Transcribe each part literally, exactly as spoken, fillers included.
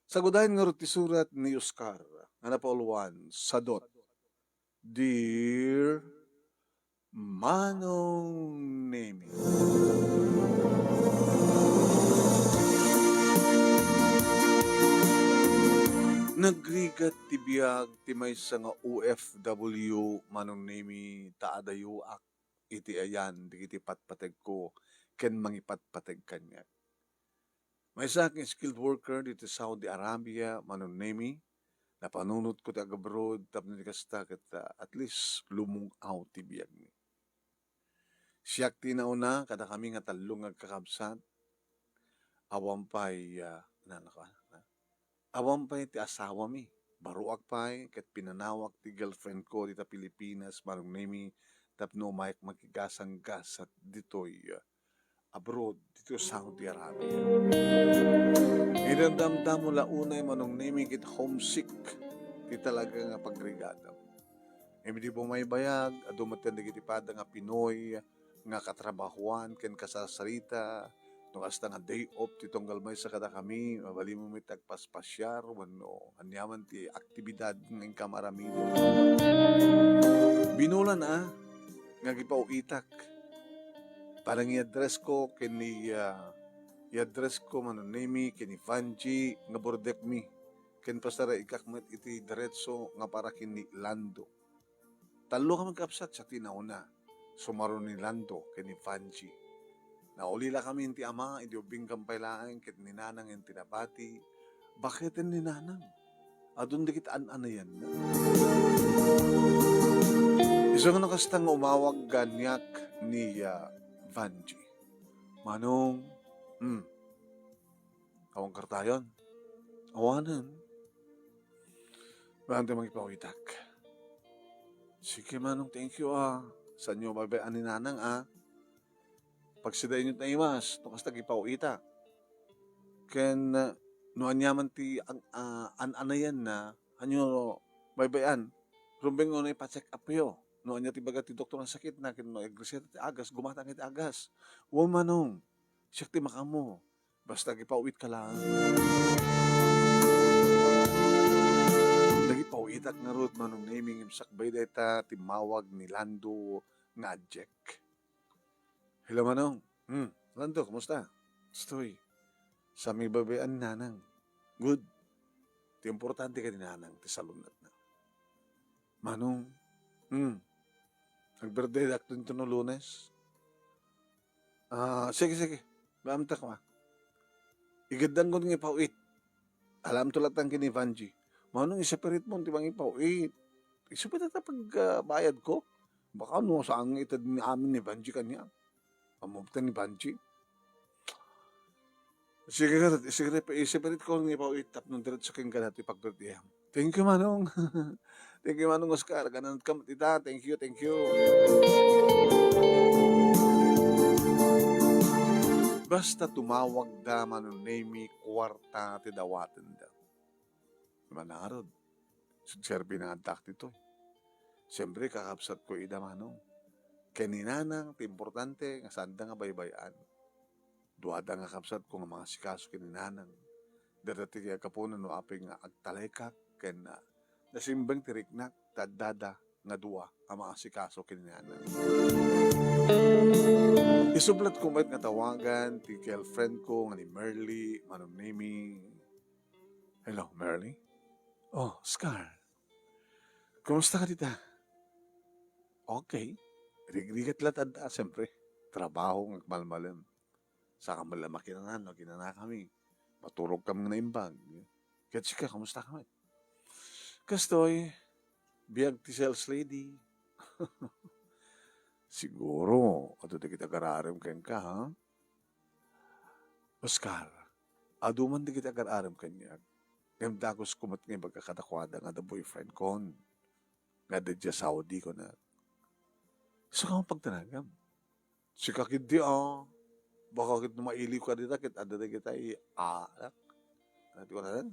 Sagudayen ngarud ti surat ni Oscar nga napauluan, sadut, Dear Manong Nemi. Nagrigat ti biag ti maysa nga O F W, Manong Nemi, ta adayoak iti ayan dagiti patpategko ken mangipatpateg kaniak. Maysaak nga skilled worker ditoy Saudi Arabia, Manong Nemi. Napanunotko ti ag-abroad tapno ti kasta ket, ah, at least lumung-aw ti biagmi. Siak ti nauna kadakami nga tallo nga agkakabsat. Awan pay, ah, nanaka, ah, awan pay ti asawami. Baruak pay ket pinanawak ti girlfriend ko dita Pilipinas, Manong Nemi, tapno umayak makigasanggasat ditoy, ah, abroad, ditoy Saudi Arabia. Ngem damdammo la unay, Manong Nemi, ket homesick ti talaga nga pagrigatam. Ngem idi bumaybayag, adu met dagiti pada nga Pinoy nga katrabahuan ken kasarsarita, no kasta nga day off ti tunggal maysa kadakami, mabalinmo met ti agpaspasiar wenno aniaman ti aktibidad nga inkam aramiden. Binulan a nga agipauitak. Parang i-address ko ken ni, ah, i-address ko, Manong Nemi, ken ni Vanji nga burdekmi, ken pasaraikak met iti diretso nga para ken ni Lando. Tallo kami kabsat sa tinauna, sumaro ni Lando ken ni Vanji. Naulila kami iti ama, idi ubbingkam pay laeng ket ni Nanang iti nabati. Baketen ni Nanang? Adun dagiti an-anayanna. Isu nga nakasta nga umawag kaniak ni, ah, Vanji. Manong, hmm, awan kartayon? Awanen. Baan ti mangipawitak? Sige, Manong, thank you, ah. Sanyo baybay-an ni Nanang, ah. Pagsidainyo ti naimas, no kasta agipauita. Ken, ah, no aniaman ti ag-, ah, an-anayanna, anyo baybay-an. Rumbeng unay pa-check up yo. No ania ti baga ti doktor nga sakitna, ken no agreseta ti agas, gumatang iti agas. Wen, Manong, siak ti makaammo. Basta agipauitka laeng. Nagipauitak ngarud, Manong Nemi, ngem sakbay dayta timmawag ni Lando nga Jack. Hello, Manong. Hmm, Lando, kumusta? Stoy. Sa mi baybay-an ni Nanang. Good. Ti importante kadi ni Nanang, ti salunatna. Manong, hmm, nag-birthday dakto no Lunes. Ah, sige, sige. Maamtak ma. Igaddangko nga ipauit. Alam to latang kini Vanji. Manong, iseparate mo ti mangipauit. Isu pay ta pag, ah, bayad ko. Baka no, saan nga ited ni amin ni Vanji kanya. Amubta ni Vanji. Sige, sir. Sige, sir. Iseparate ko nga ipauit tapno diretso ken kada ti pag-birthday. Thank you, Manong. Thank you, Manong Oscar. Kanan ka met ita. Thank you, thank you. Basta tumawag da, Manong Nemi, kuarta ti dawatenda. Manarod. Serbi na addak ditoy. Siyempre, kakabsat ko ida, Manong. Ken ni Nanang, ti importante, nga saan da nga baybay-an. Duada nga kabsat ko nga mangasikaso ken ni Nanang. Dada ti kagapuna no apay nga agtalekak ken, ah, nasimbeng ti riknak, ta addada nga dua a mangasikaso ken ni Nanang. Isublat ko met nga tawagan ti girlfriend ko nga ni Merly, Manong Nemi. Hello, Merly? Oh, Scar. Kumusta ka dita? Okay. Rigrigat la tadda, siyempre. Trabaho nga agmalmalem. Saka man lang makinangan, no, kinana kami. Maturog kami nga naimbag. Ket sika, kumusta ka met? Kastoy, biag ti sales lady. Siguro, adu dagiti agar-arem kenka, ha? Oscar, adu man dagiti agar-arem kaniak. Ngem dagus ko met nga ibaga kadakuada nga adda boyfriend kon. Nga adda diay Saudi, kunak. Isu nga pagtanagam. Sika ketdi, ah, baka ket no mailiw ka dita, ket adda dagitay, ah, anak. Ano ti kunanan?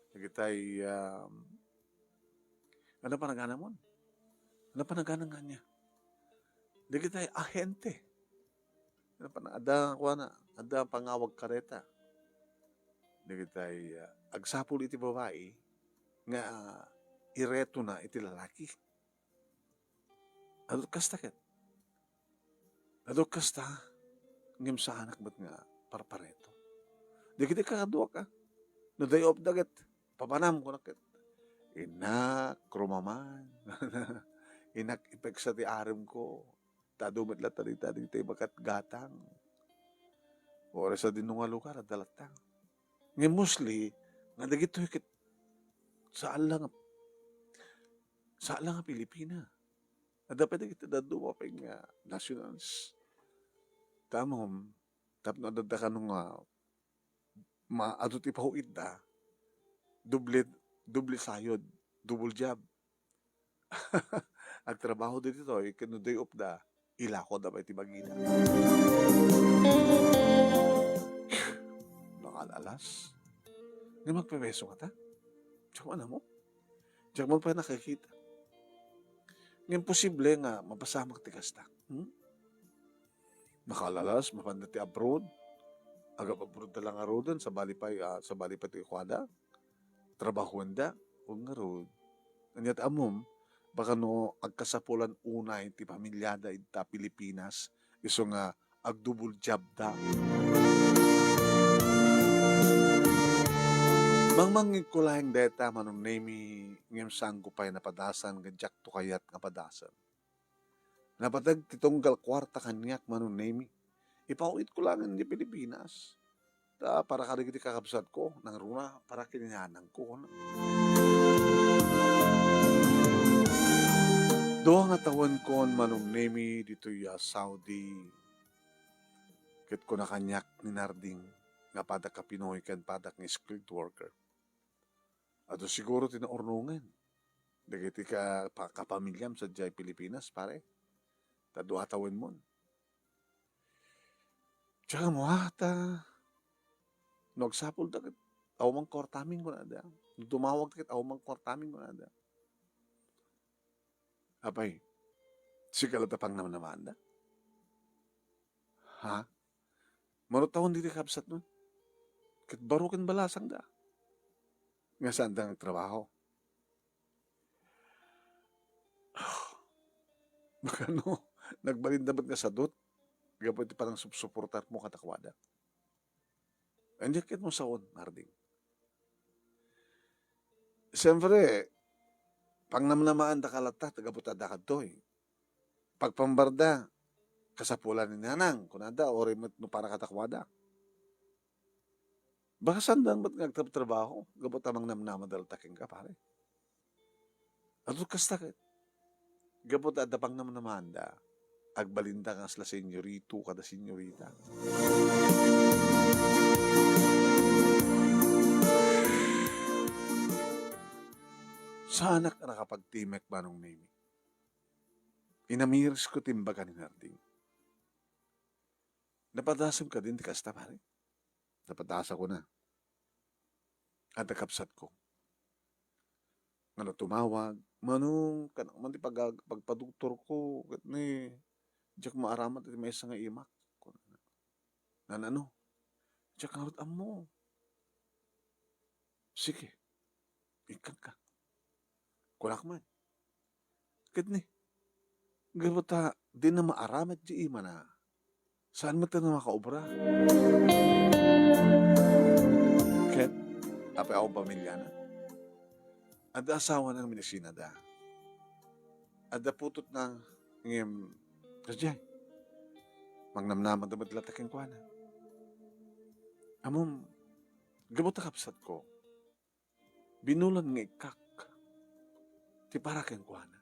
Dagitay, um, ano pa nagana mon? Ano pa nagana nga niya? Dagitay ahente. Ano pa na, adda, kuana, adda pangawag kareta. dagitay, ah, agsapul iti babai nga, ah, iretona iti lalaki. Adu kasta ket. Adu kasta, ngem saanak met nga parpareto. Dagiti kakaduak, ah. No day off da ket, papanam ko na ket. Innak, rumaman. Innak, ipeksa ti arem ko. Ta adu met latta dita, dita ibakat gatang. Oras a dinno nga lugar, adda latta. Ngem mostly, nga dagitoy ket saan la nga, saan la nga Pilipina. Adda pay dagiti dadduma pay nga nationals. Tamom, tapno adda kano nga ma-, adu ti paw-itda, doble, doble sayod, double job. Agtrabaho ditoy, ken no day off da, ilako da pay ti bagina. Nakalalas. Nga magpepeso ngata? Diak man ammo. Diak man pay nakakita. Nga imposible nga mapasamak ti kasta. Hmm? Nakalalas, mapanda ti abroad. Agab-abroad da lang ngaruden, sabali pay, ah, sabali pay ti kuada. Trabahoenda, o ngarud. Ania ti ammom, baka no agkasapulan unay ti pamiliada ita Pilipinas, isu nga agdouble job da. Mangmangngegko laeng dayta, Manong Nemy, ngem saanko pay napadasan nga diakto kayat nga padasen. Napateg ti tunggal kuarta kaniak, Manong Nemy. Ipaw-itko laeng idiay Pilipinas. Ta para kadagiti kakabsatko, nangruna para ken ni nanangko, no? Dua nga tawenkon, Manong Nemy, ditoy a Saudi. Ket kuna kaniak ni Narding nga padak a Pinoy ken padak nga skilled worker. Adu siguro ti naurnongen dagiti ka-, pa-, kapamiliam sadiay Pilipinas, pare. Ta dua tawenmon. Diak ammo, ah, ta no agsapulda ket awan man kuartam kunada. No tumawagda ket awan man kuartam kunada. Apay, sika latta pangnamnamaanda? Ha? Mano tawen dagiti kabsatmo? Ket baro ken balasangda. Nga saanda nga agtrabaho. Baka no, nagbalinda met nga sadut, gapu iti panangsupsuportarmo kadakuada. Ania ket mo saon, Narding? Siyempre, pangnamnamaandaka latta, gapu ta adda kadtoy. Pagpambarda, kasapulan ni nanang, kunada, uray met no para kadakuada. Baka saanda met nga agtrabtrabaho, gapu ta mangnamnamanda latta kenka, pare. Adu kasta ket, gapu ta adda pangnamnamaanda, agbalinda nga kasla senyorito kada senyorita. Saanak a nakapagtimek, Manong Nemy. Inamirisko ti imbaga ni Narding. Napadasem kadin ti kasta, pare? Napadasakon a. Adda kabsatko. Nga no tumawag, "Manong, kanak man ti pag-, pagpadoktorko, ket ni, diak maaramat iti maysa nga imak." Kunana. Nanano? "Diak ngarud ammo." "Sige, ikkanka." Kunak man. Ket ni, gapu ta dina maaramat ti imana, saan met a makaobra. Ket, apay awan pamiliana? Adda asawana nga medisinada. Adda putotna ngem, sadiay, mangnamnamanda met latta kenkuana. Ammom, gapu ta kabsatko, binulan nga ikkak ti para kenkuana.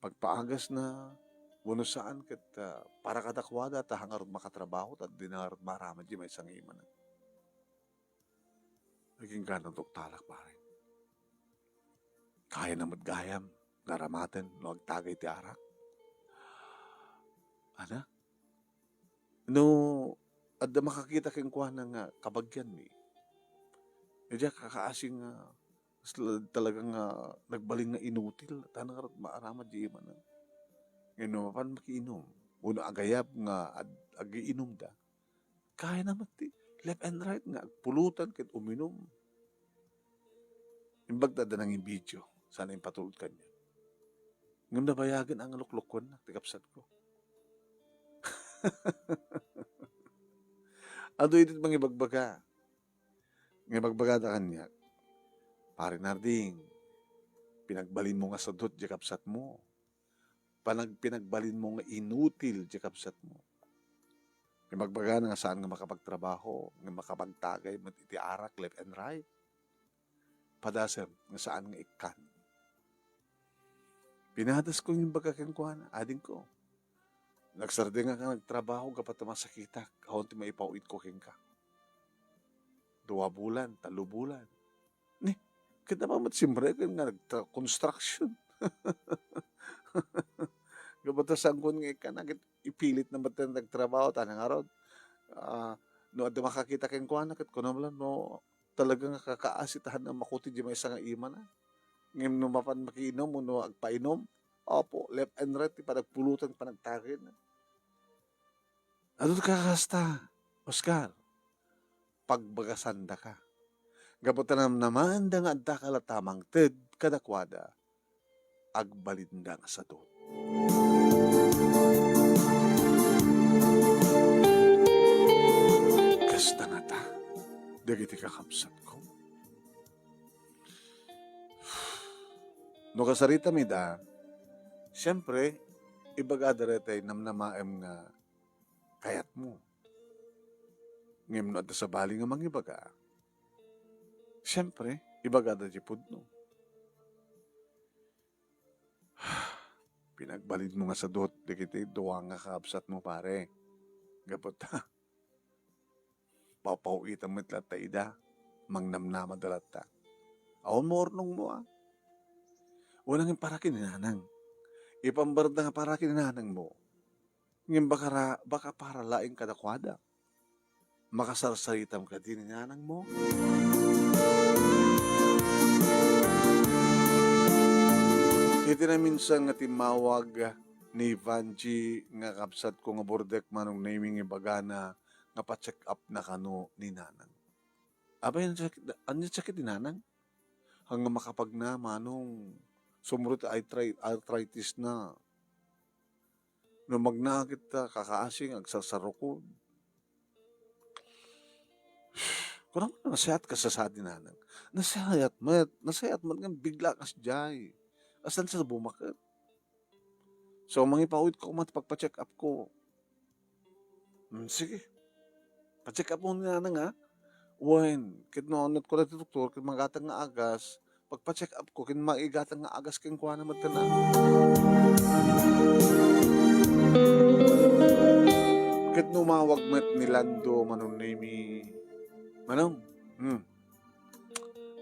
Pagpaagasna, wenno saan ket, ah, para kadakuada ta ngarud makatrabaho ta dina ngarud maaramat ti maysa nga imana. Agingga no tuktalak, pare. Kayana met gayam nga aramaten no agtagay ti arak. Ana? No adda makakita kenkuana nga kabagianmi, diak kakaasi nga kasla talaga nga nagbalin nga inutil, ta ngarud maaramat ti imana. Ngem no mapan makiinum, wenno agayab nga ad-, agiinumda, kayana met ti left and right nga agpulutan ket uminum. Imbag ta adda nangibidio, saan a impatulod kaniak. Ngem nabayagen a nga luklukkuennak ti kabsatko. Adu iti mangibagbaga. Nga ibagbagada kaniak, "Pare Narding, pinagbalinmo nga sadut diay kabsatmo. Panag-, pinagbalinmo nga inutil diay kabsatmo." Ibagbagana nga saan nga makapagtrabaho, nga makapagtagay met iti arak left and right. Padasem nga saan nga ikkan. Pinadasko nga imbaga kenkuana, "Adingko, nagsardengak nga nagtrabaho gapu ta masakitak, awan ti maipaw-itko kenka. Dua bulan, tallo bulan." Ni, ket napamat simrek nga nagtra-, construction. Gapu ta saanko nga ikkan, ket ipilit na met nga nagtrabaho, ta ngarud, ah, no adda makakita kenkuana, ket kunam la no talaga nga kakaasi ta haan a makuti diay maysa nga imana. Ngem no mapan makiinum wenno agpainum, apo, left and right ti panagpulutan, panagtagayna. Adu ti kakasta, Oscar, pagbagasandaka. Gapu ta namnamaanda nga addaka latta a mangted kadakuada, agbalinda nga sadut. Kasta ngata, dagiti kakabsatko. No kasaritam ida, siempre, ibagada dayta namnamaem nga kayatmo. Ngem no adda sabali nga mangibaga, siempre, ibagada diay pudno. Pinagbalinmo nga sadut dagiti dua nga kakabsatmo, pare. Gapu ta, papaw-itam met latta ida, mangnamnamada latta. Awan maurnongmo, a. Wen, ngem para ken ni nanang. Ipambarda nga para ken ni nanangmo. Ngem baka ra-, baka para laeng kadakuada. Makasarsaritam kadi ni nanangmo? Iti naminsan nga timmawag ni Vanji nga kabsatko nga burdek, Manong Nemy, nga ibagana nga pa-check up na kano ni nanang. Apay, ania ti sakit, ania ti sakit ni nanang? Haan nga makapagna, Manong, sumrot ti arthri-, arthritis na. No magna ket ta, kakaasing, agsarsarukod. Kunam, nasayaat kasta sa di nanang. Nasayaat met, nasayaat met ngem bigla kas jay. Astan sa bumaket. So, mangipaw-itko koma ti pagpa-check up ko. Hmm, sige. Pa-check up mo ni nanang, a. Wen, ket no, unat ko ti doktor, ket magatang nga agas, pagpa-check up ko, ket maigatang nga agas kenkuana met ken a. Ket no umawag met ni Lando, Manong Nemy, Manong, hmm,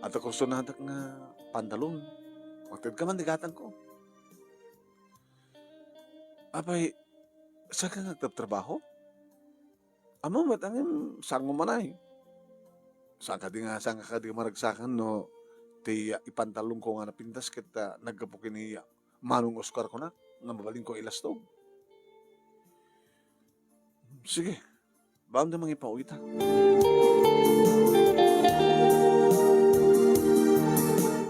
adda kursonadak nga pantalon. Magtedka man ti gatangko. Apay, saanka nga agtrabtrabaho? Ammom met, ngem saanmo man ay. Saan kadi nga, saan kadi nga maragsakan no ti ipantalonko nga napintas ket, ah, naggapu ken ni Manong Oscar kunak nga mabalinko ilastog? Sige, baamda mangipaw ita.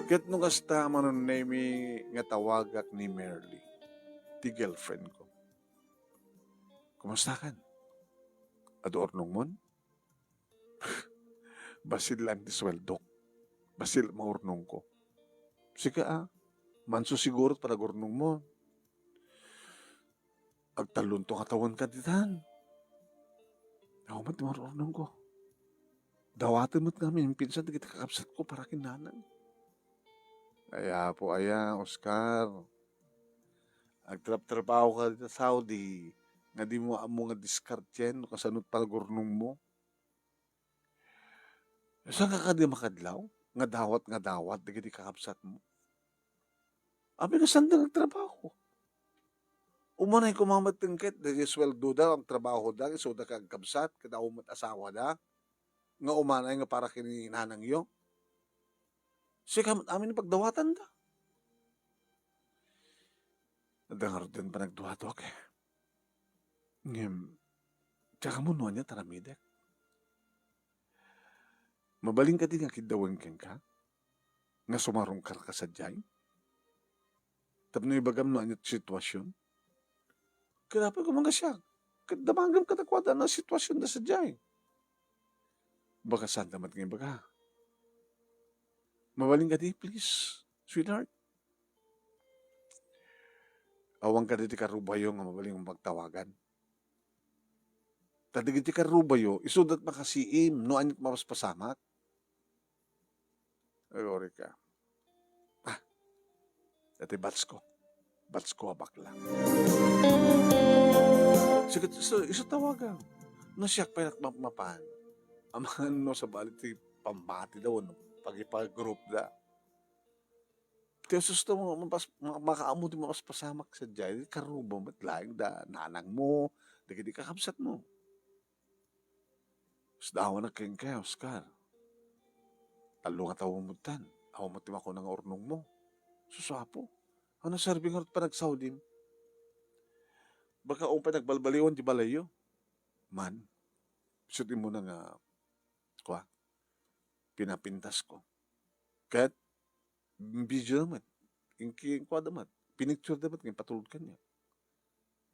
Ket no kasta, Manong Nemy, nga tawagak ni Merly, ti girlfriend ko. Kumustakan? Adu urnongmon? Bassit laeng ti sueldok. Bassit maurnongko. Sika, a, manso siguro ti panagurnongmo. Agtallonto nga tawen kadi tan. Awan met ti marurnongko. Dawaten met ngamin pinsan dagiti kakabsatko para ken nanang. Ay, Apo, aya, Oscar. Agtrabtrabahoka dita Saudi, nga dimo ammo nga diskartien no kasano ti panagurnongmo. Saanka kadi makadlaw nga dawat nga dawat dagiti kakabsatmo? Apay, no saanda nga agtrabaho? Umanay koma met ket dagiti sueldoda, agtrabahoda, isuda ket agkabsat, ket awan met asawada, nga umanay nga para ken ni nanangyo? Sika met amin pagdawatanda. Adda ngaruden panagduadua, eh. Ngem, diak ammo no ania ti aramidek. Mabalin kadi nga kiddawen kenka? Nga sumarungkarka sadiay? Tapno ibagam no ania ti situasion? Ket apay koma nga siak, ket damagem kadakuada no situasionda sadiay. Baka saanda met nga ibaga. Mabalin kadi, please, sweetheart? Awan kadi ti karubayo nga mabalin nga pagtawagan? Ta dagiti karubayo, isuda ti makasiim no ania ti mapaspasamak. Ay, Erika. Ah, dati batsko. Batsko a bakla. Sige, isu, isu tawagan. No siak pay nakmapmapan. Amangan no sabali ti pammatida wenno pagipagroup da. Ti susto mo, mapas-, ma-, makaammo ti mapaspasamak sadiay, karuba met laeng da nanangmo, dagiti kakabsatmo. Sdaawanak kenka, Oscar. Tallo nga tawen met tan. Awan met ti makuna nga urnongmo. Sus, Apo. Ano serbi ngarud panagsawdim? Baka umpay nagbalbaliwan ti balayyo. Man, isu ti immuna nga, kua, pinapintasko. Ket, video da met. Inki-, inkuada met. Pinicture da met, nga impatulod kaniak.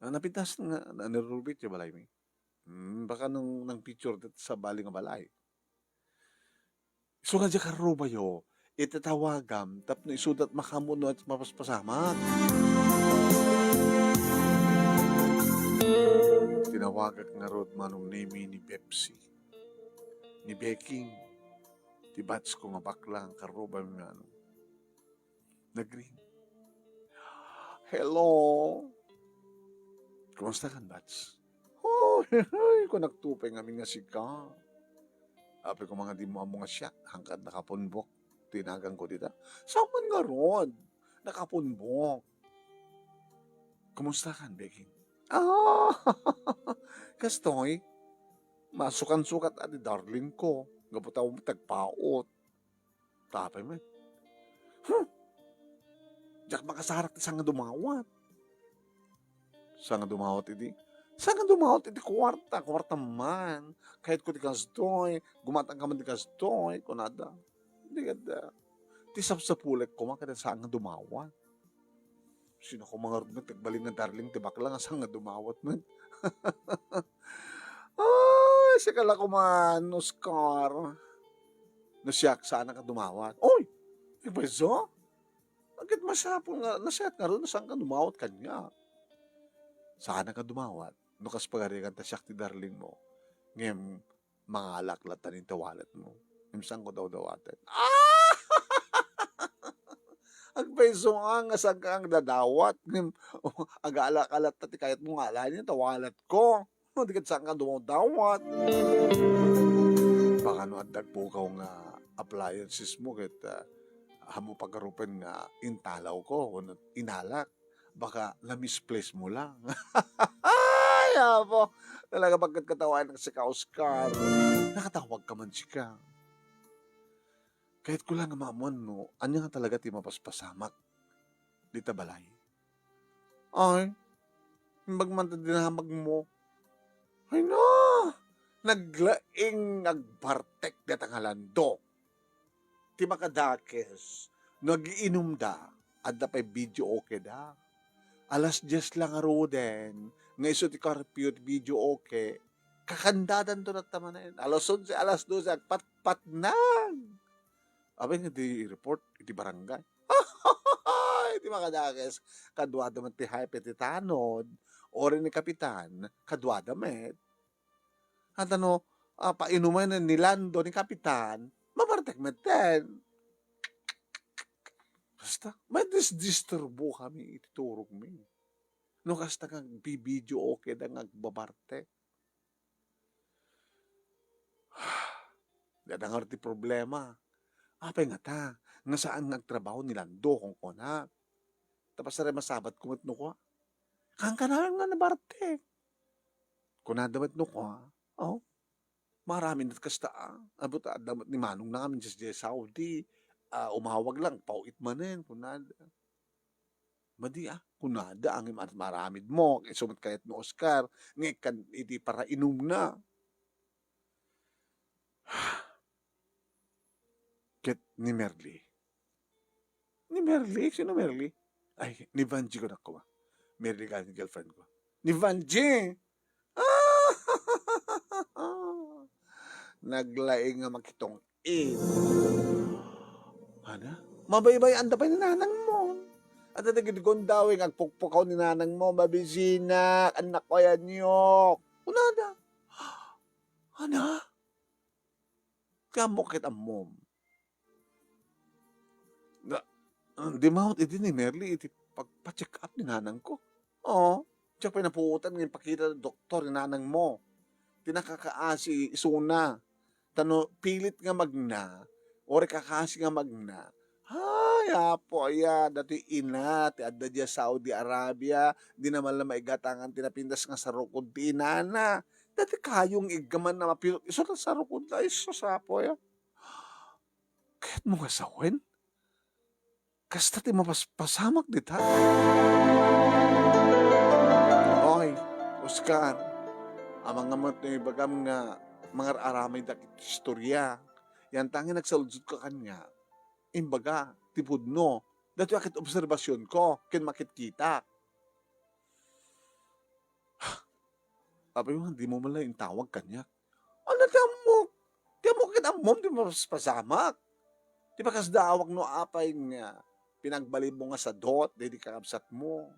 Ah, napintas nga, na-, nirurubit ti balaymi. Hmm, baka nang, nang picture dat sabali nga balay. Isu nga diak karubayo, iti tawagam, tapno isuda ti makaammo no ania ti mapaspasamak. Tinawagak ngarud, Manong Nemi, ni Pepsi, ni Beking, ti batsko nga bakla nga karubam nga ano. Nag-ring. Hello? Kumusta kan, Bats? Oh, hehe, kunakto pay ngamin nga sika. Apay koma nga dimmo ammo nga siak, hangkat nakapunbok. Tinagan ko dita. Saan man ngarud? Nakapunbok. Kumusta kan, Beking? Ah, kastoy. Masukan-sukat a ti darling ko. Gapu ta tagpaut. Tapay met. Hmm. Diak makasarak ti saan nga dumawat. Saan nga dumawat idi? Saan nga dumawat idi kuarta? Kuarta man. Kayatko ti kastoy. Gumatangka man ti kastoy. Kunada. Di kada. Ti sapsapulek koma kada saan nga dumawat. Sino ko mangarud met, nagbalin nga darling ti bakla nga saan nga dumawat met. Ay, sika la koman, Oscar. No siak, saan ka dumawat? Oy! Ibaysa? Agad masapul nga, nasiat nga ron, saan ka dumawat kanya? Saan ka dumawat? No kas pagarigan ta siak ti darling mo. Ngem, mangalak latta nin ti wallet mo. Ngem saan ko dawdawaten. Ah! Agpayso nga, nga saan ka ang dadawat. Ngem, agalak latta ti kayat mo nga alaen ta wallet ko. No, di ket saan ka dumawdawat. Baka no, adda agpukaw nga appliances mo ket, ah, ammo pagarupen nga intalaw ko, wenno inalak. Baka na-misplace mo lang. Ay, apo. Talaga, pagkat katawanan ka sika, Oscar. Nakatawag ka man sika. Kayat ko lang nga maammuan no, ania nga talaga ti mapaspasamak dita balay. Ay, imbag man ta dinamag mo. Ay na, naglaing agbartek data nga Lando. Ti makadakes, no agiinumda, adda pay videoke da. Alas dies lang ngaruden, nga isu ti curfew ti videoke, kakandadanto latta manen. Alas onse, alas dose, agpatpatnang. Apay nga di i-report iti barangay? Iti makadakes, kaduada met ti hepe ti tanod, uray ni kapitan, kaduada met. Ket no, ah, painumen ni Lando ni kapitan, mabartek metten. Basta, madisdisturbokami iti turogmi. No kasta nga agbi-videoke da nga agbabartek. Dada ngarud ti problema. Apay ngata, nga saan nga agtrabaho ni Lando, kunkuna. Tapos saray masabat ko met no kua. Kankanayon nga nabartek. Kunada met no kua. Oh, maaramid met kasta, ah. Apo ta adda met ni manong na ngamin sa Saudi. Ah, umawag lang, pauit manen, kunada. Madi, ah, kunada, ang imat maramid mo, isu met kayat no Oscar, nga ikkan iti parainom na. ket ni Merly. Ni Merly? Sino Merly? Ay, ni Vanji ko na kuma. Merly ka ni girlfriend ko. Ni Vanji! Naglaing nga makitong-it. Ana? Mabaybay-an da pay ni nanang mo. At dagiti gundawing agpukpukaw ni nanang mo, mabisinak, anak ko, ayanyok. Kunada. Ana? Ti ammok ket ammom. Na, ah, dimawat idi ni Merly iti pagpa-check up ni nanang ko. Oo, diak pay napuotan nga impakita ti doktor ni nanang mo. Ti nakakaasi isuna. Ta no pilit nga magna, uray kakaasi nga magna, ay, Apo, aya, datoy ina ti adda diay Saudi Arabia, dina man la maigatangan ti napintas nga sarukod ti inana. Dati kayong iggaman na mapilot isu ta sarukod na, ay, sus, Apo, aya. Kayatmo nga sawen? Kasta ti mapaspasamak dita? Oy, Oscar, amangan met no ibagam nga mangar-aramay dagiti istorya. Yantangin nagsaludsod ka kaniak. Imbaga, ti pudno, datoy a ket obserbasionko ken makitkitak. Apay man, dimo man la intawag kaniak? Ania ti ammok? Ti ammok ket ammom ti mapaspasamak. Ti pakasdaawak no apay nga pinagbalinmo nga sadot daydi kakabsatmo.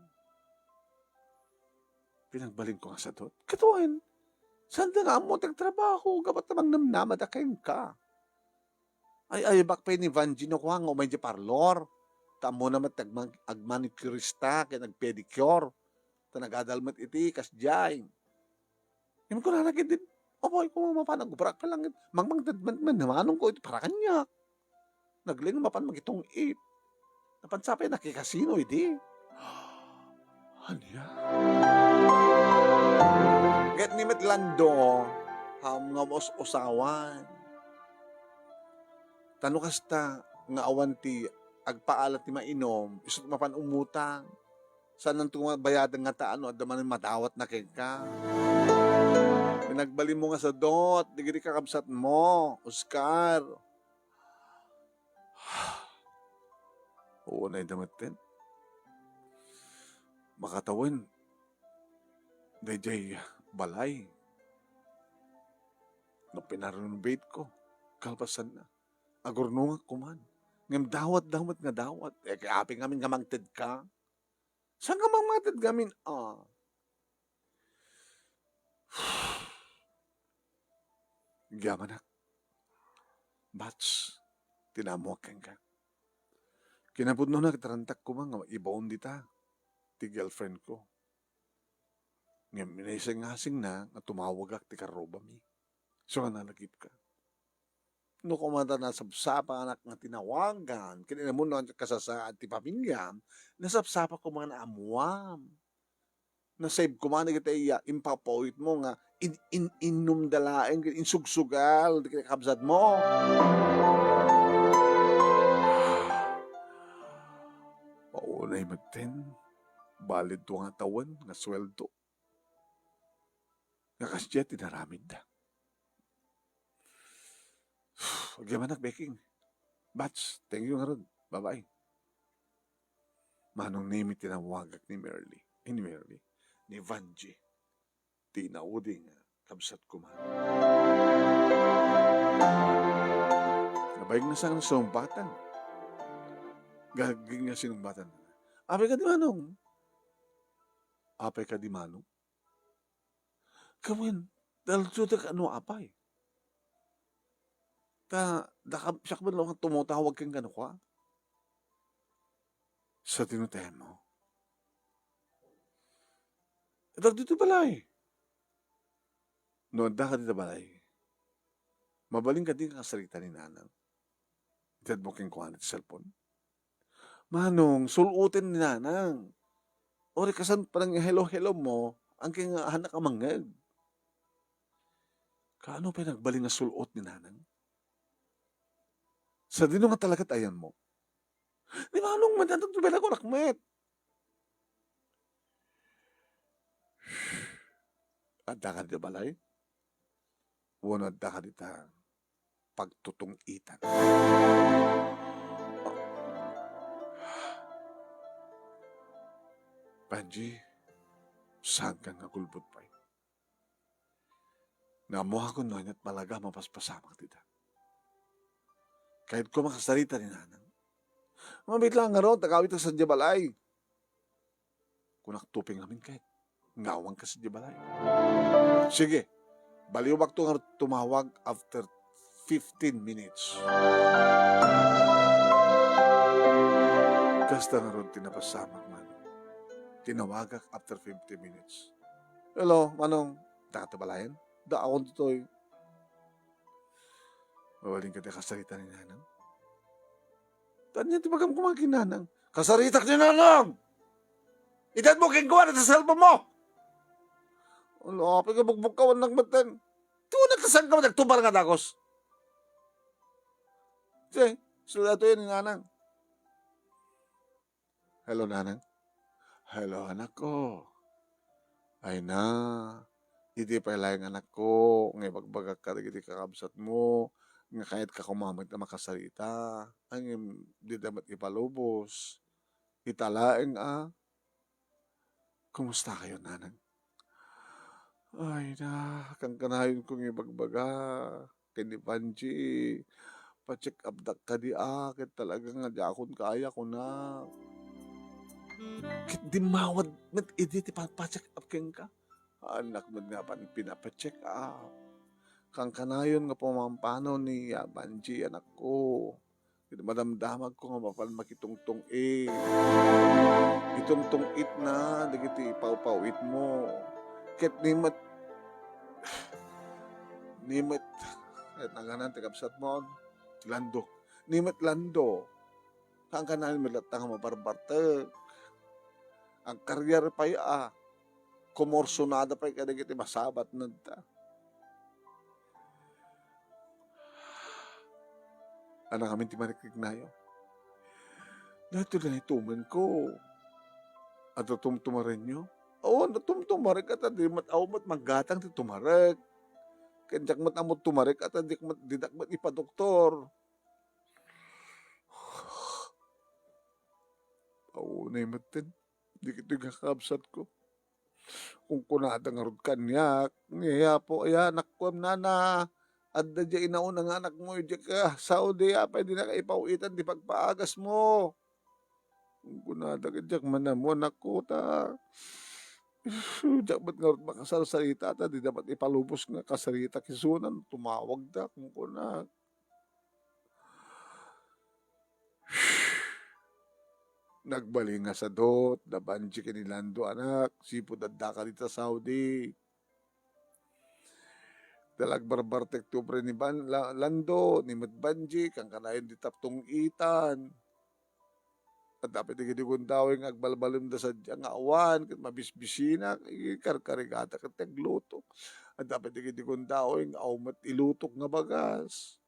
Pinagbalinko nga sadot? Ket wen, saanda nga ammo ti agtrabaho gapu ta mangnamnamada kenka. Ay, ay, bak pay ni Vanji no kua nga umay di parlor. Ta ammona met ti agman-, agmanicurista ken agpedicure. Ta nagadal met iti kasdiay. Ngem kunana ketdi, "Apay, koma mapan agubrak ka lang, mangmangted met, met, manong ko iti para kaniak." Nagling mapan magitong-it. Napan sa pay nakikasino idi. Ania? Ket ni met Lando, ham nga us-usawan. Ta no kasta nga awan ti agpaala ti mainom, isu ti mapan umutang. Saananto nga bayadan nga ta no adda manen madawatna kenka. Pinagbalinmo nga sadot, dagiti kakabsatmo, Oscar. Unay da metten. Makatawen, daydiay balay. No pinarenovate ko, kalpasanna, agurnongak koman. Ngem dawat, dawat nga dawat. Eh, kay apay ngamin nga mangted ka? Saan ka mangted ngamin? Ah. Gyamanak. Bats, ti naammoak kenka. Kinapudnona, ket rantak koma nga ibaon dita ti girlfriend ko. Ngem inasing-asingna nga tumawagak ti karrubami. Isu nga nalagipka. No koma ta nasapsapanak nga tinawagan ken inamunoan ti kasasaad ti pamiliam, nasapsapa koma nga ammuam. Nasave koma dagiti iya impapawitmo nga in-, in-, innumda laeng ken insugsugal ti kakabsatmo. Paunay metten, balid dua nga tawen nga sueldo. Nga kasdiay ti naramidda. Agyamanak, Beking. Bats, thank you ngarud. Bye-bye. Manong Nemi, tinawagak ni Merly. Eh, ni Merly. Ni Vanji. Ti naudi nga kabsat koma. Nabayag na sa nga sinumbatan. Gaging nga sinumbatan. Apay kadi, Manong? Apay kadi, Manong? Kawen, daljotek a no apay. Ta, dakam, siak man lang tumutawag ken kano kua. Sa tinutemo. Dagdito balay. No, adda ka dita balay. Mabalin ka di nga kasarita ni Nanang. Itedmo kenkuana ti cellphone. Manong, sul-oten ni Nanang. Uray kasano panang hello-hello mo, angkay nga ahanak a mangngeg. Kaano pay nagbalin nga sul-ot ni Nanang? Sadino nga talaga ti ayanmo? Ni Manong, madantag ti balay ko, rakmet. Adda ka dita balay? Wenno adda ka dita pagtutung-itan. Panji, saankan nga gulbod pay. Nga ammoakon no ania ti talaga a mapaspasamak dita. Kayatko makasarita ni Nanang. Mabiit laeng ngarud, agawitak sadiay balay. Kunak, Tuping, amin kayat nga awanka sadiay balay. Sige, baliwakto nga tumawag after fifteen minutes. Kasta ngarud ti napasamak, Manong. Tinawagak after fifteen minutes. "Hello, Manong. Dakayo ti balayen?" "Daakon ditoy." "Mabalinka ti kasarita ni Nanang?" "Ania ti bagam koma ken ni Nanang?" "Kasaritak ni Nanang! Itedmo kenkuana ti cellphone mo!" "Ala, apay nga bugbugkawannak metten. Ti uneg, ta saanka met agtupar nga dagus?" "Sige, sulato yan ni Nanang." "Hello, Nanang." "Hello, anakko. Ay na, idi pay laeng, anakko, nga ibagbagak kadagiti kakabsatmo nga kayatka koma met a makasarita, ngem dida met ipalubos. Ita laeng a. Kumusta kayo, Nanang?" "Ay na, kankanayonko nga ibagbaga ken ni Panji, pa-check up dak kadi a, ket talaga nga diakon kaya," kunak. "Ket dimmawat met idi ti pa-check up kenka?" "Annak met nga pan-, pinapa-check up. Kankanayon nga pumampanaw ni, ah, Panji, anakko. Ket madamdamagko nga mapan makitungtung-it. Itungtung-itna dagiti pawpaw-itmo. Ket ni met, ni met, ket naganan ti kabsatmo, Lando. Ni met Lando. Kankanayon met latta nga mabarbartek. Agkariar pay a. Kumorsonada pay kadagiti masabatnedta." "Annak amin ti marikriknayo?" "Daytoy daytoy tumenko. Adda tumtumarenyo?" "Awan, tumtumarek, ata di met, awan met manggatang ti tumarek. Ken diak met ammo tumarek, ata diak met, didak met ipadoktor." "Awan, ay metten. Dagitoy nga kakabsatko. Kunkunada ngarud kaniak, ni Apo, ay anakko, nana, adda diay inauna nga anakmo idiay Saudi, apay dinaka ipaw-itan ti pagpaagasmo?" Kunkunada, "Diak man ammo, anakko, ta diak met ngarud makasarsarita, ta dida met ipalubos nga kasaritak isuna no tumawagda," kunkuna. Nagbalin nga sadut da Panji ken ni Lando, anak, sipud addaka dita Saudi. Dala agbarbartek ti ubra ni Ban-, La-, Lando, ni met Panji, kankanayon dita tung-itan. Adda pay dagiti gundaway nga agbalbalimda sadiay nga awan ket mabisbisinak, ikarkarigada ket ti agluto. Adda pay dagiti gundaway nga awan met ilutok nga bagas.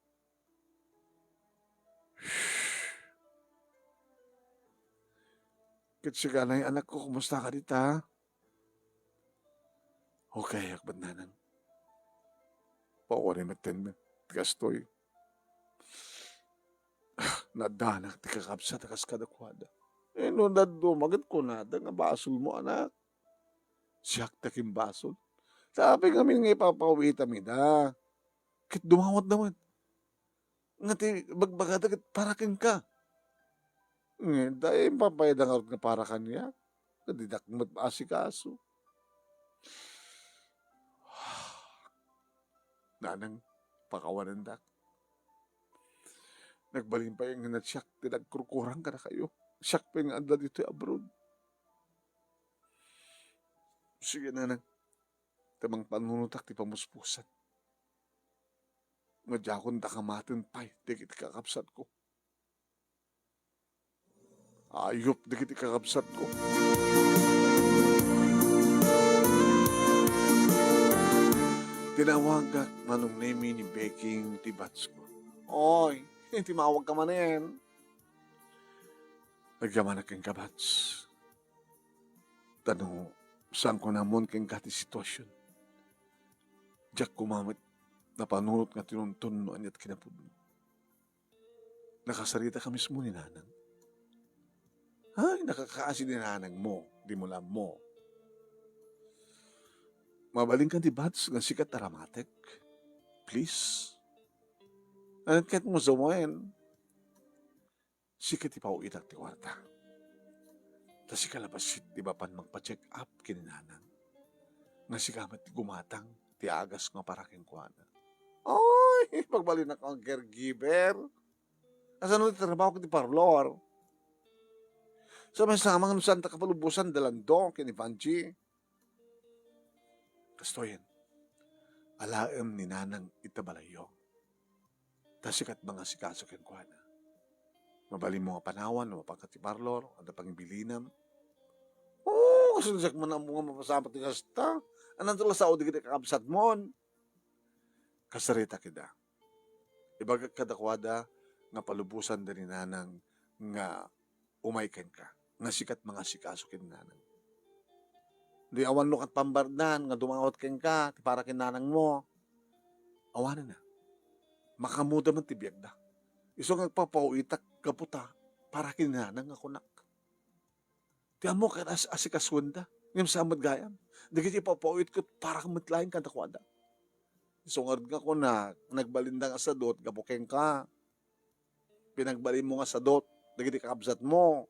Ket sika nay, anakko, kumusta ka dita? Okay, akbat nanang. Pawanen metten ti kastoy. Naaddanak ti kakabsat a kas kadakuada. Eh, no dadduma ket kunada nga basolmo, anak. Siak ti akin basol. Sa apay ngamin nga ipapawitam ida. Ket dumawatda met. Nga ti bagbagada ket para kenka. Ngem dayta, impapayda ngarud nga para kaniak. Ket didak met maasikaso. Nanang, pakawanendak. Nagbalin pay nga siak ti nagkurkurang kadakayo. Siak pay nga adda ditoy abroad. Sige, nanang. Ta mangpanunotak ti pamuspusan. Nga diakon dakamaten pay dagiti kakabsatko. Ayup dagiti kakabsatko. Tinawagak Manong Nemi ni Beking ti batsko. Oy, timawagka manen. Agyamanak kenka, bats. Ta no, saanko nga ammon kenka ti situasion. Diak koma met napanunot nga tinunton no aniat kinapudno. Nakasaritaka mismo ni Nanang. Ay, nakakaasi ni Nanang mo, di mo la ammo. Mabalinka ti Bats nga sika ti aramatek. Please. Aniat ket mo sawen? Sika ti paw-itak ti kuarta. Ta sika la bassit ti mapan magpa-check up ken ni Nanang. Nga sika met ti gumatang ti agas nga para kenkuana. Ay, pagbalinnak nga caregiver. Kasano ti trabaho ti parlor? Sa may samang no saan ta kapalubosan da Lando ken ni Panji. Kastoyen, alaem ni Nanang ita balayyo. Ta sika ti mangasikaso kenkuana. Mabalinmo nga panawan no mapanka ti parlor, adda pangibilinam. Oo, kasano siak man ammo nga mapasamak ti kasta? Ananto la sao dagiti kakabsatmon? Kasaritak ida. Ibagak kadakuada nga palubosanda ni Nanang nga umay kenka, nga sika ti mangasikaso ken ni Nanang. Di awan no ket pambardan nga dumawat kenka ti para ken nanangmo. Awanenna. Makaammoda met ti biagda. Isu nga agpapaw-itak gapu ta para ken ni Nanang nga kunak. Ti ammo ket as-, asikasuenda. Ngem saan met gayam. Dagiti ipapaw-itko para met laeng kadakuada. Isu ngarud nga kunak, nagbalinda nga sadut gapu kenka. Pinagbalinmo nga sadut dagiti kakabsatmo.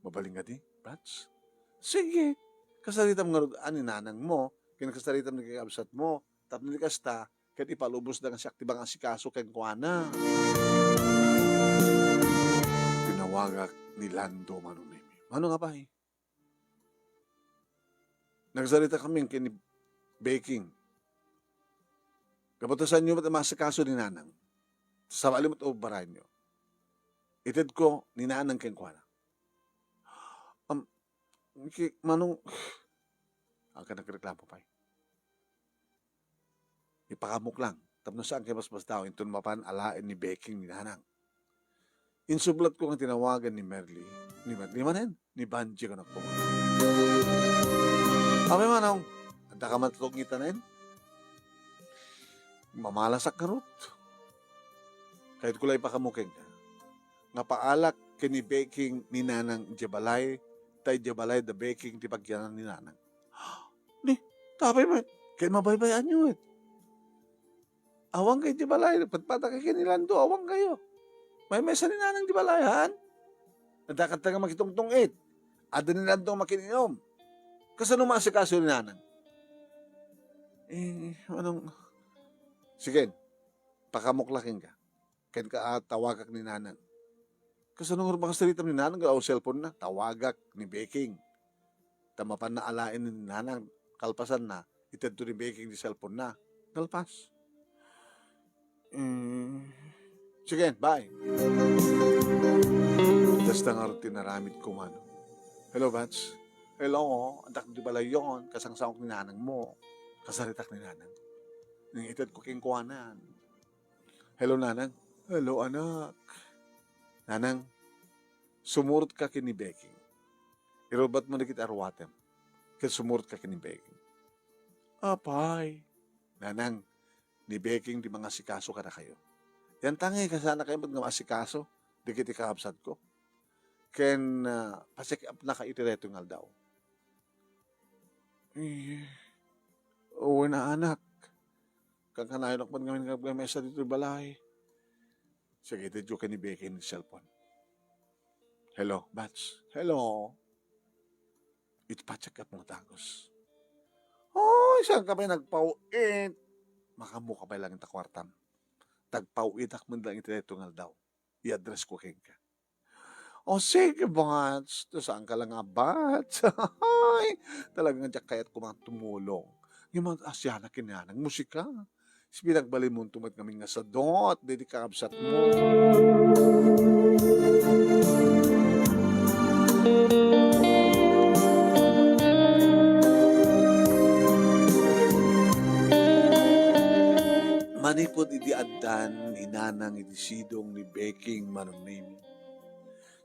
Mabalin kadi, Bats? Sige. Kasaritam ngarud a ni nanangmo, ken kasaritam dagiti kakabsatmo, tapno di kasta, ket ipalubosda nga siak ti mangasikaso kenkuana. Tinawagak ni Lando Manong Mimi. Mano nga pay? Nagsaritakami ken ni Beking. Gapu ta saanyo met a maasikaso ni Nanang. Sabali met a ubbaraenyo. Itedko ni Nanang kenkuana. Am, ki-, Manong, agka nagreklamo pay. Ipakaamok lang. Tapno saankayo masmasdaaw inton mapan alaen ni Beking ni Nanang. Insublatko nga tinawagan ni Merly, ni Merly manen, ni Banji, kunak. Apay, Manong, addaka man tulong itanen? Mamalasak ngarud. Kayatko la ipakaamok kenka nga paalak ken ni Beking ni Nanang idiay balay, ta idiay balay da Beking ti pagyanan ni Nanang. Ni, tapay met, ket mabaybay-anyo met. Awan kayo ti balay, patpata kayo ken ni Lando, awan kayo. Maymaysa ni Nanang ti balay, han? Adda kanta nga makitungtung-it. Adda ni Lando nga makin-inom. Kasano maasikaso ni Nanang? Eh, anong, sige, pakaamok la kenka. Kenka a tawagak ni Nanang. Kasano nga makasaritam ni Nanang, awan cellphone na? Tawagak ni Beking. Ta mapanna alaen ni Nanang, kalpasanna, itedto ni Beking ti cellphone na. Nalpas. Mm. Sige, bye. Kasta ngarud ti inaramidko, Manong. Hello, Bats. Hello, addak ti balayyo, kasangsangoak ni Nanangmo. Kasaritak ni Nanang. Nang itedko kenkuana. Hello, Nanang. Hello, anak. Nanang, sumurotka ken ni Beking. Irubatmo dagiti aruatem. Ket sumurotka ken ni Beking. Apay. Nanang, ni Beking ti mangasikaso kadakayo. Yantangay, kasanakayo met nga maasikaso dagiti kakabsatko. Ken, ah, pa-check up-nakayo iti daytoy nga aldaw. Eh, wen a, anak. Kankanayon met ngamin nga agmamesa ditoy balay. Sige, itedyo ken ni Beking ti cellphone. Hello, Bats. Hello. Iti pa-check up-mo nga dagus. Oy, saanka pay nagpaw-it? Makaammoka pay laeng ta kuartam. Ta agpaw-itak met laeng iti daytoy nga aldaw. I-address-ko kenka. O sige, Bats. Ta saanka la nga Bats. Ay, talaga nga diak kayat koma nga tumulong. Ngem asianak ken ni Nanang, musika. Pinagbalinmonto met ngamin nga sadut daydi kakabsatmo. Manipud idi addan ni Nanang iti sidong ni Beking, Manong Mimi,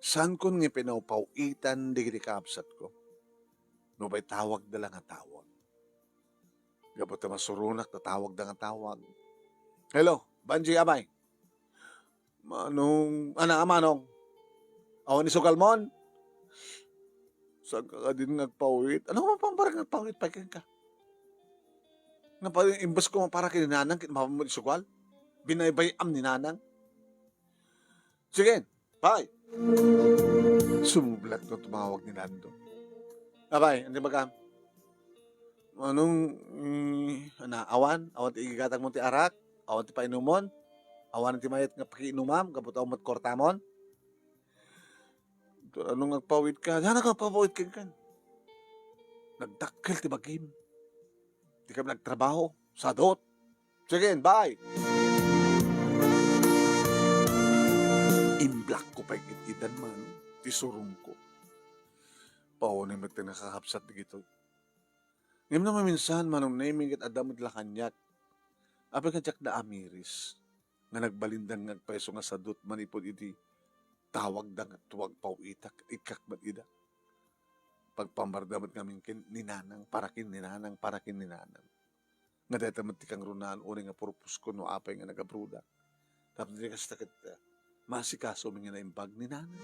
saankon nga pinaw-paw-itan dagiti kakabsatko. Nupay tawagda la nga tawag. Gapu ta masuronak, tatawagda nga tawag. "Hello, Banji, apay?" "Manong, ana, Manong? Awan isugalmon?" "Saan ka kadin nga agpawit?" "Ano nga pamparang nga agpawit pay kenka? Nga pa, imbes ko mapara ken ni Nanang, ket mapamon isugal? Binaybay-am ni Nanang." "Sige, bye." Sumublat no tumawag ni Nando. "Apay, ania ibagam?" "Manong, mm, ana, awan, awan ti igigatangmon ti arak, awan ti painumon, awan ti mayat nga pakiinumam, gapu ta awan met kuartamon." "Ano nga agpawit ka?" "Diak agpawit kenka. Nagdakkel ti bagim. Dika nagtrabaho. Sadot. Sige, bye." Imblakko pay ket itan, Manong, ti surongko. Paunay met ti nakakabsat dagitoy. Ngem no maminsan, Manong Nemy, ket adda met la kaniak. Apay nga diak naamiris nga nagbalindan nga agpayso nga sadot manipud iti tawagda nga tuwag pawitak, ikkak met ida. Pagpammarda met ngamin ken ni Nanang, para ken ni Nanang, para ken ni Nanang. Nga dayta met ti kangrunaan unay nga purposko no apay nga nagabrodak. Tapno di kasta ket, ah, maasikasomi nga naimbag ni Nanang.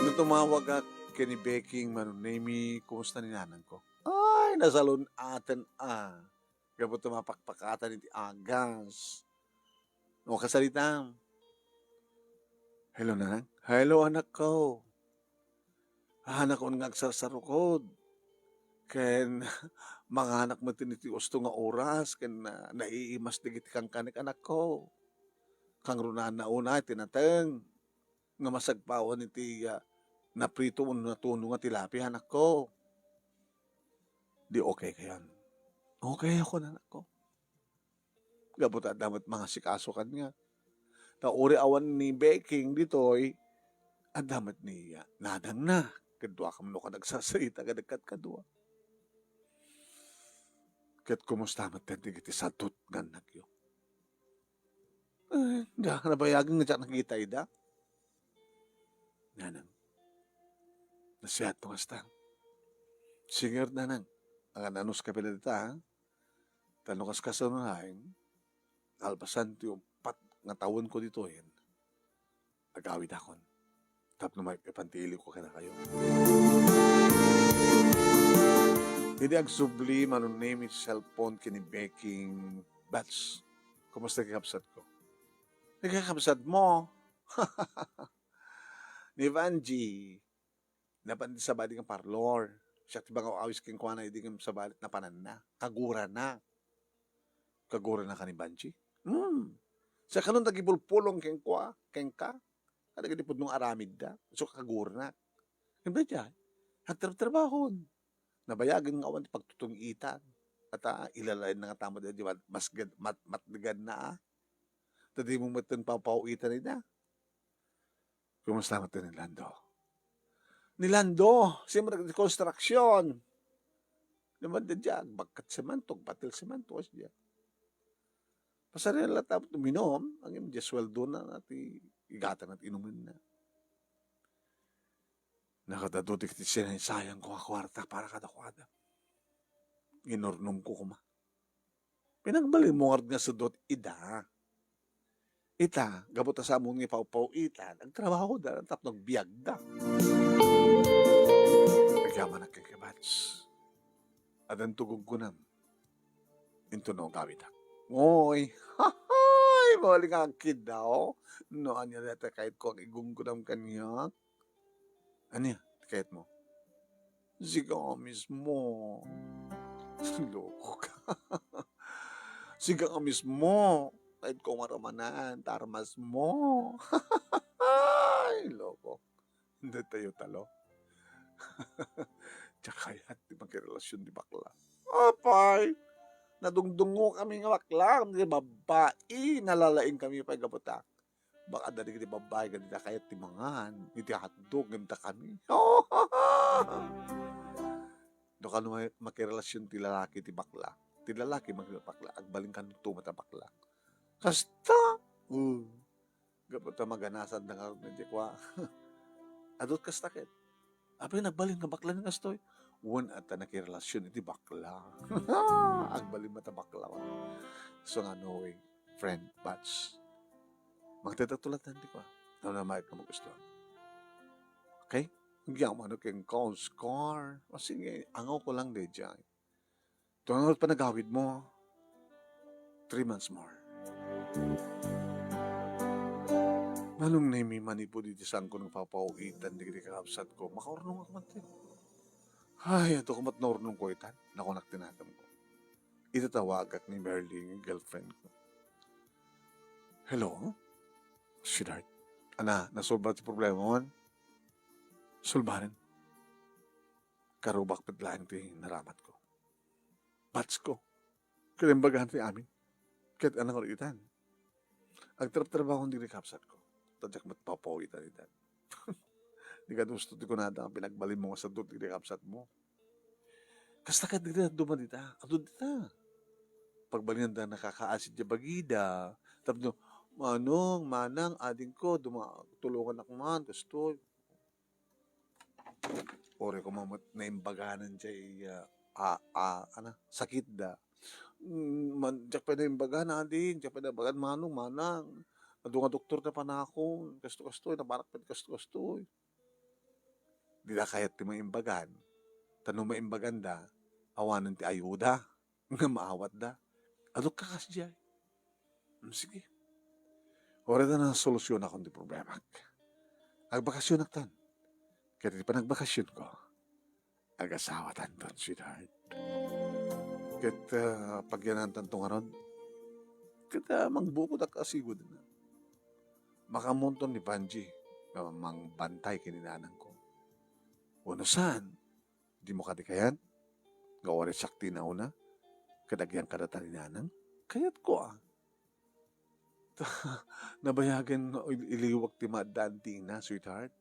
No tumawagak ken ni Beking, Manong Nemy, kumusta ni Nanangko? Ay, nasalun-aten a. Gapu ta mapakpakatan iti agas. No kasaritam. "Hello, Nanang." "Hello, anakko. Hanakon nga agsarsarukod. Ken manganak met iti usto nga oras, ken, ah, naiimas dagiti kankanek, anakko. Kangrunaanna unay ti nateng nga masagpawan iti, ah, naprito wenno natuno nga tilapia, anakko. Di okay kayon?" "Okay ako, anakko." Gapu ta adda met mangasikaso kaniak. Ta uray awan ni Beking ditoy, adda met ni, ah, Nanangna. Kaduakami no kanagsasarita kadagkat kadua. Ket kumusta met dagiti sadot nga annakyo? Eh, da, nabayagen nga diak nakita ida. Nanang, nasiatmo kasta. Singer, Nanang, agan-anos ka pay dita, ha? Ta no kaskasano laeng, kalpasan ti uppat nga tawenko ditoyen, agawidakon tapno maipanti iliko kadakayo. Idi agsubli, Manong Nemy ti cellphone ken ni Beking, "Bats, kumusta ti kabsatko?" "Ni kakabsatmo?" "Ni Vanji, napan ti sabali nga parlor. Siak ti mangaw-awis kenkuana idi ngem sabali napananna. Kagurana." "Kagurana ka ni Vanji?" "Hmm. Siak kanon nagipulpulong kenkua, kenka. Kadagiti pudno nga aramidda. Isu kagurana. Ngem daydiay, agtrabtrabahon. Nabayagen nga awan ti pagtutong-itan. Ket, ah, ilalaenna nga tama daydiay mat-, mas ged-, mat-, matneganna, ah. Ta dimo metten papaw-itan ida." "Kumusta met ni Lando?" "Ni Lando, simrek ti construction. Naman da dia, agbakkat semento, agbatil semento, kas dia. Pasarila ta uminom, ngem dia sueldona ti igatangna ti inumenna. Nakadadu ti sinaysayangko nga kuarta para kadakuada. Inurnongko koma." "Pinagbalinmo ngarud nga sadot ida? Ita, gapu ta saanmo nga ipawpaw-itan, agtrabahoda tapno agbiagda." "Agyamanak kenka, Bats. Addanto gunggonam intono agawidak." "Oy, hahay, mauli nga agkiddaw. No ania dayta kayatko nga igunggonam kaniak?" "Ania ti kayatmo?" "Sika mismo." "Loko ka. Sika mismo. Kayatko nga ramanan, ta armasmo." "Ay, loko. Datayo talo." Diak kayat ti makirelasyon ti bakla. Apay, nadungdungngokami nga bakla, ti babbai, nalalaingkami pay gapu ta baka adda dagiti babbai nga dida kayat ti mangan iti hotdog ngem dakami. No kano ma-, makirelasyon ti lalaki ti bakla, ti lalaki makirelasyon bakla, agbalin kano met a bakla. Kasta? Uh, gapu ta maganasan da ngarud nga di kua. Adut kasta ket. Apay, nagbalin nga bakla ni kastoy? Wen, adda nakirelasion iti bakla. Agbalin met a bakla. So nga, no way, friend, batch. Mangted a tulatan ti kua. Ano na mayat nga magustuhan? Okay? Agyaman no ken Oscar. O sige, angaw ko lang daydiay. Tua nga panagawid mo, three months more. Manong Nemi, manipud iti sangko nga papawitan dagiti kakabsat ko, makaurnongak man ti. Ay, adu ko met naurnong ko itan, nakunak ti nakemko. Ita tawagak ni Merly nga girlfriend ko. Hello? Sweetheart. Ana, nasolba ti problema mo? Solbaren. Karubak met laeng ti naramatko. Batch ko. Kaimbaganan ti amin. Ket anang itan. Agtrabtrabahon dagiti kabsatko. Ta diak met papawitan itan. Di ka gusto ti kunada nga pinagbalinmo nga sadut dagiti kabsatmo. Kasta ket dagiti dadduma dita. Adu dita. Pagbalinanda nakakaasid ti bagida. Tapno, Manong, Manang, adingko, duma-, tulonganak man, kastoy. Uray koma met naimbaganan diay, ah, a, a, ana, sakitda. Mm, man, diak pay naimbagan, ading, diak pay naimbagan, Manong, Manang. Adu nga doktor napanakon, kasto, kastoy, napanak pay kasto, kastoy. Dida kayat ti maimbagan. Ta no maimbaganda, awanen ti ayuda nga maawatda. Aduk ka kasdiay. Mm, sige. Uray ta nasolusionakon ti problemak. Agbakasionaktan. Ket iti panagbakasionko, agasawatanton, sweetheart. Ket, ah, pagyanantanto ngarud. Ket, ah, mangbukodak a sigud. Makaammoanton ni Banji nga mangbantay ken ni nanangko. Wenno saan, dimo kadi kayat? Nga uray siak ti nauna, ket agyan kadata ni nanang? Kayatko, a. Nabayagen nga il-, iliwak ti maaddaan ti ina, sweetheart.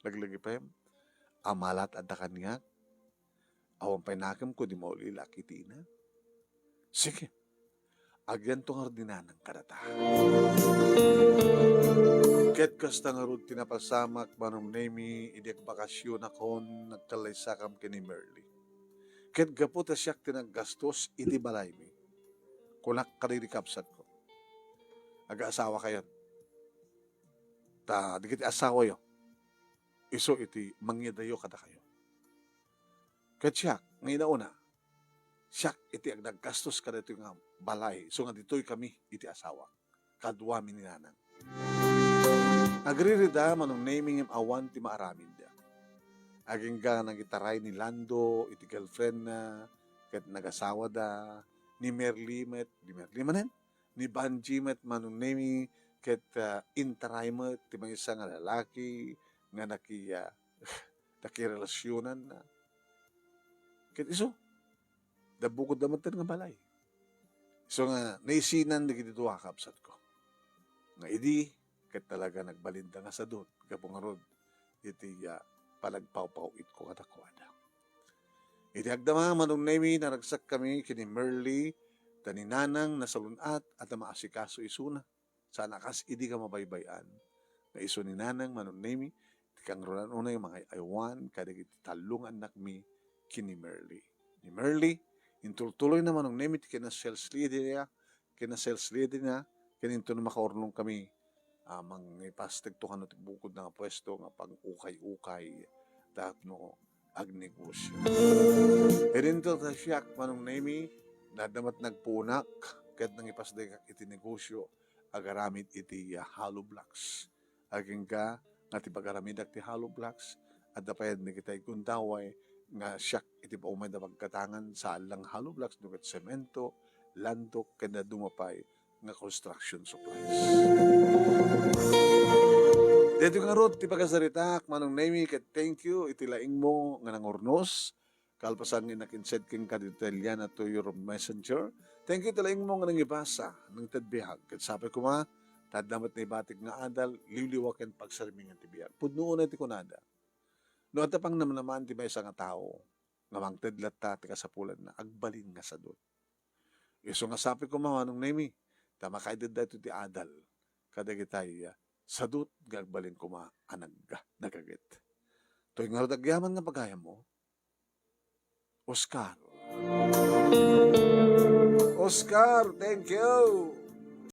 Laglagipem, a malat adda kaniak. Awan pay nakemko di maulilak iti ina. Sige. Agyanto ngarud ni nanang kadata. Ket kasta ngarud ti napasamak, Manong Nemi, idi agbakasionakon, nagkallaysakam ken ni Merly. Ket gapu ta siak ti naggastos iti balaymi, kunak kadagiti kabsatko, "Agaasawakayon. Ta dagiti asawayo, isu iti mangidayo kadakayo." Ket siak, nga inauna, siak iti agnaggastos kadaytoy nga balay, isu nga ditoy kami iti asawak, kaduami ni nanang. Agririda, Manong Nemi, ngem awan ti maaramidda. Agingga nangitaray ni Lando iti girlfriendna, ket nagasawada, ni Merly met, ni Merly manen, ni Banji met, Manong Nemi, ket, ah, intaray met ti maysa nga lalaki nga naki-, ah, nakirelasionanna. Ket isu, dabbukodda met nga balay. Isu nga naisinan dagiti dua a kabsatko. Nga idi, ket talaga nagbalinda nga sadut, gapu ngarud iti, ah, panagpawpaw-itko kadakuada. Iti agdama, Manong Nemi, naragsakkami ken ni Merly, ta ni Nanang nasalun-at a ta maasikaso isuna. Saan a kas idi nga mabaybay-an nga isu ni Nanang, Manong Nemi, ti kangrunan unay mangay-aywan kadagiti tallo nga annakmi ken ni Merly. Ni Merly, intultuloyna, Manong Nemi, ti kinasales lady-na, kinasales lady-na, ken intono makaurnongkami a mangipasteg to kano ti bukodna nga puesto nga pang-ukay-ukay tapno agnegosio. Idinto ta siak, Manong Nemi, nadda met nagpuonak ket nangipasdegak iti negosio agaramid iti, ah, hollow blocks. Agingga nga ti pagaramidak ti hollow blocks, adda pay dagiti gundaway nga siak iti paumayda pagkatangan, saan lang hollow blocks, no ket semento, landok, ken dadduma pay nga construction supplies. Daytoy ngarud ti pagasaritaak, Manong Nemi, ket thank you iti laingmo nga nangurnos. Kalpasan nga nakinsend kenka ditoy liana to your messenger. Thank you iti laingmo nga nangibasa, nangted biag. Ket sapay koma, ta adda met naibatik nga adal, liwliwa ken pagsarmingan ti biag. Pudno unay ti kunada. No adda pangnamnamaan ti maysa nga tao, nga mangted latta ti kasapulanna, agbalin nga sadut. Isu nga sapay koma, Manong Nemi, ta makaided daytoy ti adal kadagitay, ah, sadut nga agbalin koma a nag-, nagaget. Toy ngarud agyaman nga pagayammo, Oscar. Oscar, thank you.